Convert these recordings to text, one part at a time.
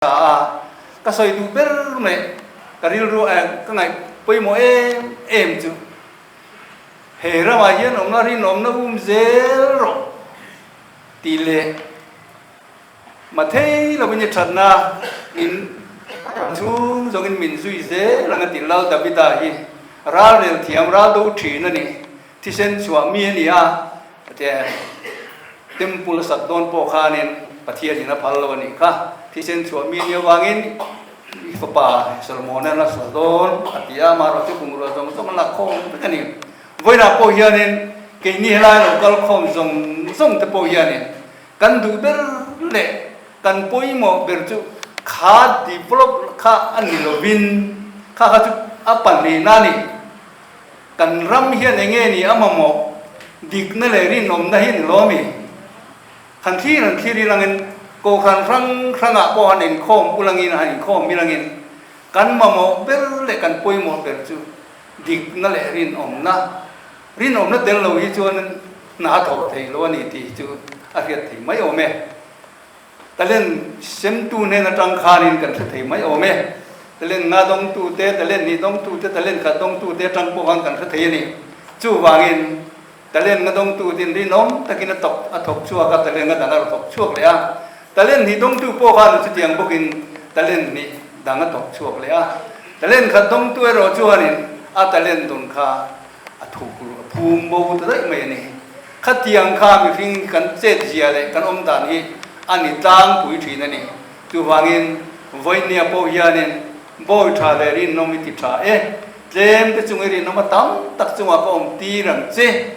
A ka sawi duh ber mai, ka rilru eh ka ngaih pawimawh em em chu he ramah hian awmna rinawmna um zel rawh tih leh mathei lovin i thatna in chhung zawngin min zui zel ang a ti. Lal Davida hi ralrel thiam ral do thin a ni, thisen chhuah mi a ni a, Temple a sak dawn pawh khanin Pathianin a phal lo a nih kha. Thisen chhuah mi nia vangin i fapa Solomon-a la sa dawn a ti a, amaherawh chu bungrua zawng zawng a lak khawm vek a ni. Vawiinah pawh hianin keini helai lo kal khawm zawng zawng te pawh hianin kan duh ber leh kan pawimawh ber chu kha develop kha a ni lovin kha kha chu a pahnihna a ni. Kan ram hian eng nge ni a mamawh dikna leh rinawmna hi ni lo ami? Han thlir han thlir ilangin Kohhran hrang hrangah pawh han inkhawm ulangin han inkhawm ilangin kan mamawh ber leh kan pawimawh ber chu dikna leh rinawmna, rinawmna tel lo hi chuan hna a thawk thei lo a ni tih hi chu a hriat thei mai awm e. Talent semtu hnen atang khanin kan hre thei mai awm e. Talent nga dawngtu te, talent hnih dawngtu te, talent khat dawngtu te atang pawh khan kan hre thei a ni. Chuvangin talent nga dawngtu tin rinawm takin a tawk a thawk chhuak a, talent nga dang a rawn thawk chhuak leh a. Talent hnih dawngtu pawh khan chutiang bawkin talent hnih dang a thawk chhuak leh a. Talent khat dawngtu erawh chuanin a talent dawn kha a thuk a phum bo ta daih mai a ni. Khatiang kha mihring kan chet zia leh kan awm dan hi a ni tlangpui thin a ni. Chuvangin vawinia pawh hianin bawi tha leh rinawm i ti tha e, tlem te chung i rinawm a tam tak chungah ka awm tir ang che,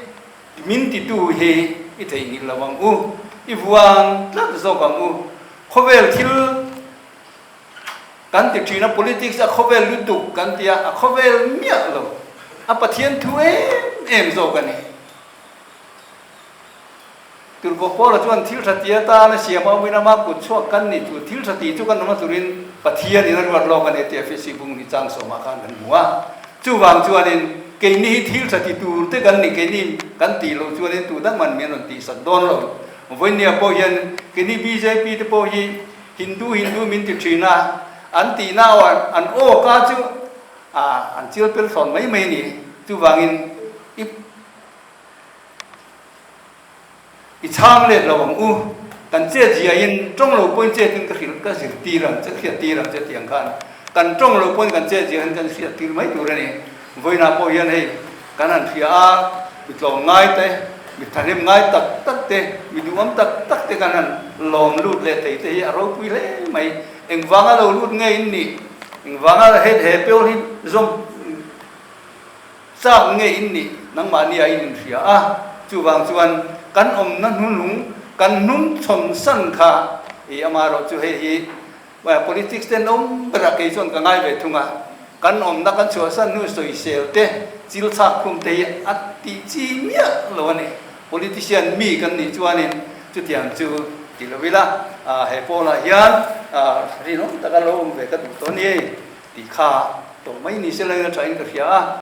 min titu hi i theihnghilh lo ang u, i vuan tlat zawk ang u. Khawvel thil. Kan ti thin a, politics a khawvel lutuk kan ti a, a khawvel miah lo, a Pathian thu em em zawk a ni. Turko Paula chuan thil tha ti atan a siam a awmin ama kut chhuak kan ni chu thil tha ti chu kan awm a turin Pathianin a ruat lawk a ni tih Efesi bung ni chang sawmah khan kan hmu a. Chuvang chuanin keini hi thil tha ti tur te kan ni, keini kan tih loh chuanin tu dang man min rawn tihsak dawn lo. Vawinia pawh hian keini bjp te pawh hi Hindu Hindu min ti thin a, an tihna aw an aw ka chu an chil pel thlawn mai mai a ni. Chuvangin i i chhang let lo ang u, kan chet ziahin tawng lo pawhin chetin ka hrilh ka zirtir ang che, hriattir ang che tih ang khan kan tawng lo pawhin kan chet ziahin kan hriattir mai tur a ni. Vawiinah pawh hian hei kan han hria a, mi tlawm ngai te, mi thahnem ngai tak tak te, mi duhawm tak tak te kan han lawm lut leh thei te hi a ropui hle mai. Engvanga lo lut nge in nih? Engvanga he he peul hi zawm chak nge in nih? Nangmahni ah in inhria a, chuvang chuan kan awmna hnunung kan hnung chhawn san kha i amaherawh chu hei hi Politics ten awm berah kei chuan ka ngai ve thung a, kan awmna kan chhuahsan hnu sawisel te, chil chhak khum te hi a tih chi miah lo a ni. Politician mi kan nih chuanin chutiang chu ti lo ila, he pawlah hian rinawm taka lo awm ve ka duh tawh a ni tih kha tawh mai ni se la eng a thain ka hria a.